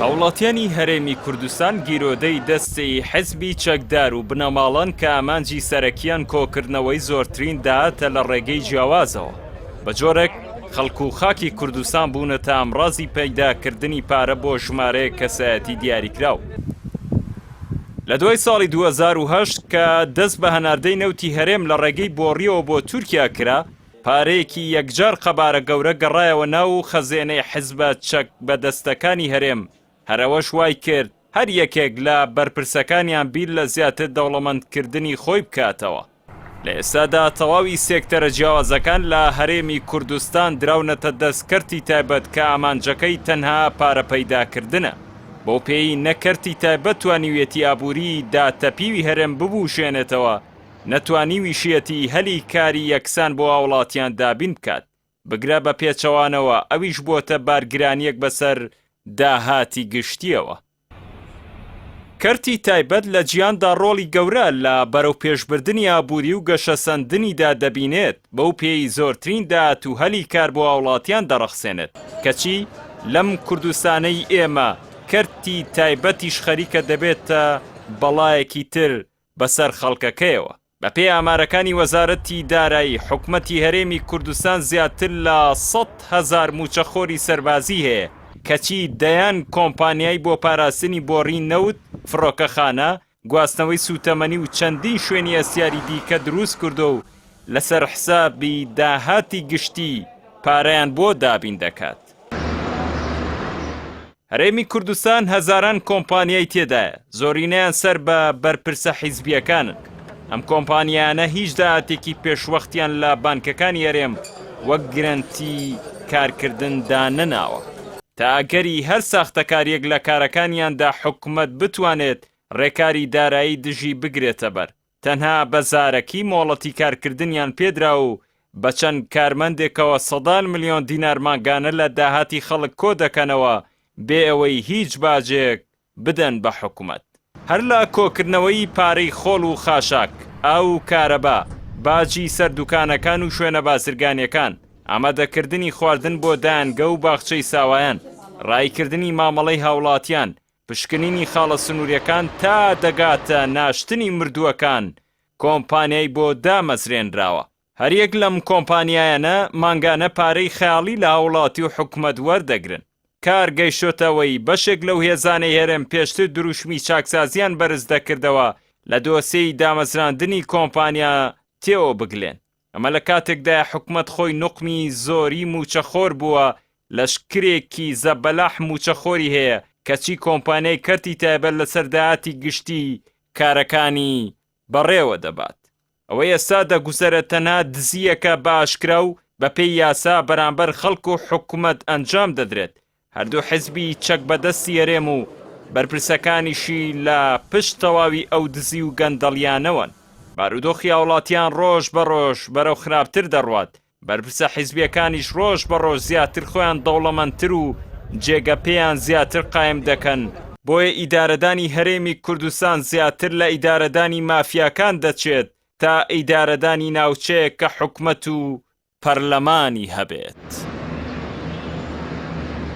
هاوڵاتیانی هەرێمی کوردستان گیرۆدەی دەستی حزبی چەکدار و بنەماڵەن کە ئامانجی سەرەکیان کۆکردنەوەی زۆرترین داهاتە لە ڕێگەی جیاوازەوە، بە جۆرێک خەڵک و خاکی کوردستان بوونەتە ئامڕازی پەیداکردنی پارە بۆ ژمارەیەک کەسایەتی دیاریکراو. لە دوای ساڵی 2008 کە دەست بە هەناردەی نەوتی هەرێم لە ڕێگەی بۆڕییەوە بۆ تورکیا کرا، پارەیەکی یەکجار قەبارە گەورە گەڕایەوە ناو خەزێنەی حزبە چەک بەدەستەکانی هەرێم، هەر ئەوەش وای کرد هەر یەکێک لە بەرپرسەکانیان بیر لە زیاتر دەوڵەمەندکردنی خۆی بکاتەوە. لە ئێستادا تەواوی سێکتەرە جیاوازەکان لە هەرێمی کوردستان دراونەتە دەست کەرتی تایبەت کە ئامانجەکەی تەنها پارە پەیداکردنە، بەو پێیەی نە کەرتی تایبەت توانیویەتی ئابووریی داتەپیوی هەرێم ببوژێنێتەوە، نە توانیویشیەتی هەلی کاری یەکسان بۆ هاوڵاتیان دابین بکات، بگرە بە پێچەوانەوە ئەویش بۆتە بارگرانیەک بەسەر داهاتی گشتیەوە. کەرتی تایبەت لە جیهاندا ڕۆڵی گەورە لە بەرەوپێشبردنی ئابووری و گەشەسەندنیدا دەبینێت، بەو پێیەی زۆرترین داهات و هەلی کار بۆ هاوڵاتیان دەڕەخسێنێت، کەچی لەم کوردستانەی ئێمە کەرتی تایبەتیش خەریکە دەبێتە بەڵایەکی تر بەسەر خەڵکەکەیەوە. بەپێی ئامارەکانی وەزارەتی دارایی حکومەتی هەرێمی کوردستان زیاتر لە 100,000 مووچەخۆری سەربازی هەیە، کەچی دەیان کۆمپانیای بۆ پاراستنی بۆڕی نەوت، فڕۆکەخانە، گواستنەوەی سووتەمەنی و چەندین شوێنی هەستیاری دیکە دروست کردووە و لەسەر حسابی داهاتی گشتی پارەیان بۆ دابین دەکات. هەرێمی کوردستان هەزاران کۆمپانیای تێدایە، زۆرینەیان سەر بە بەرپرسە حیزبییەکانن. ئەم کۆمپانیایانە هیچ داهاتێکی پێشوەختیان لە بانکەکانی هەرێم وەک گرەنتی کارکردن دانەناوە، تا ئەگەری هەر ساختەکارییەک لە کارەکانیاندا حکومەت بتوانێت رێکاری دارایی دژی بگرێتەبەر. تەنها بە زارەکی مۆڵەتی کارکردنیان پێدرا و بە چەند کارمەندێکەوە سەدان ملیۆن دینار مانگانە لە داهاتی خەڵک کۆدەکەنەوە بێ ئەوەی هیچ باجێک بدەن بە حکومەت. هەر لە کۆکردنەوەی پارەی خۆڵ و خاشاک، ئاو و کارەبا، باجی سەر دوکانەکان و شوێنە بازرگانیەکان، ئامادەکردنی خواردن بۆ دایەنگە و باخچەی ساوایان، ڕاییکردنی مامەڵەی هاوڵاتیان، پشکنینی خاڵە سنووریەکان تا دەگاتە ناشتنی مردووەکان کۆمپانیای بۆ دامەزرێنراوە. هەریەک لەم کۆمپانیایانە مانگانە پارەی خەیاڵی لە هاوڵاتی و حکومەت وەردەگرن. کار گەیشتۆتە ئەوەی بەشێک لەو هێزانەی هەرێم پێشتر دروشمی چاکسازیان بەرز دەکردەوە لە دۆسێی دامەزراندنی کۆمپانیا تێوە بگلێن. ئەمە لە کاتێکدایە حکومەت خۆی نوقمی زۆری مووچەخۆر بووە، لەشکرێکی زەبەلاح مووچەخۆری هەیە، کەچی کۆمپانیای کەرتی تایبەت لەسەر داهاتی گشتی کارەکانی بەڕێوە دەبات. ئەوەی ئێستا دەگوزەرێت تەنها دزییەکە بە ئاشکرا و بەپێی یاسا بەرامبەر خەڵک و حکومەت ئەنجام دەدرێت، هەردوو حزبی چەک بەدەستی هەرێم و بەرپرسەکانیشی لە پشت تەواوی ئەو دزی و گەندەڵیانەوەن. بارودۆخی هاوڵاتیان ڕۆژ بە ڕۆژ بەرەو خراپتر دەڕوات، بەرپرسە حیزبیەکانیش ڕۆژ بە ڕۆژ زیاتر خۆیان دەوڵەمەندتر و جێگە پێیان زیاتر قایم دەکەن، بۆیە ئیدارەدانی هەرێمی کوردستان زیاتر لە ئیدارەدانی مافیاکان دەچێت تا ئیدارەدانی ناوچەیەک کە حکومەت و پەرلەمانی هەبێت.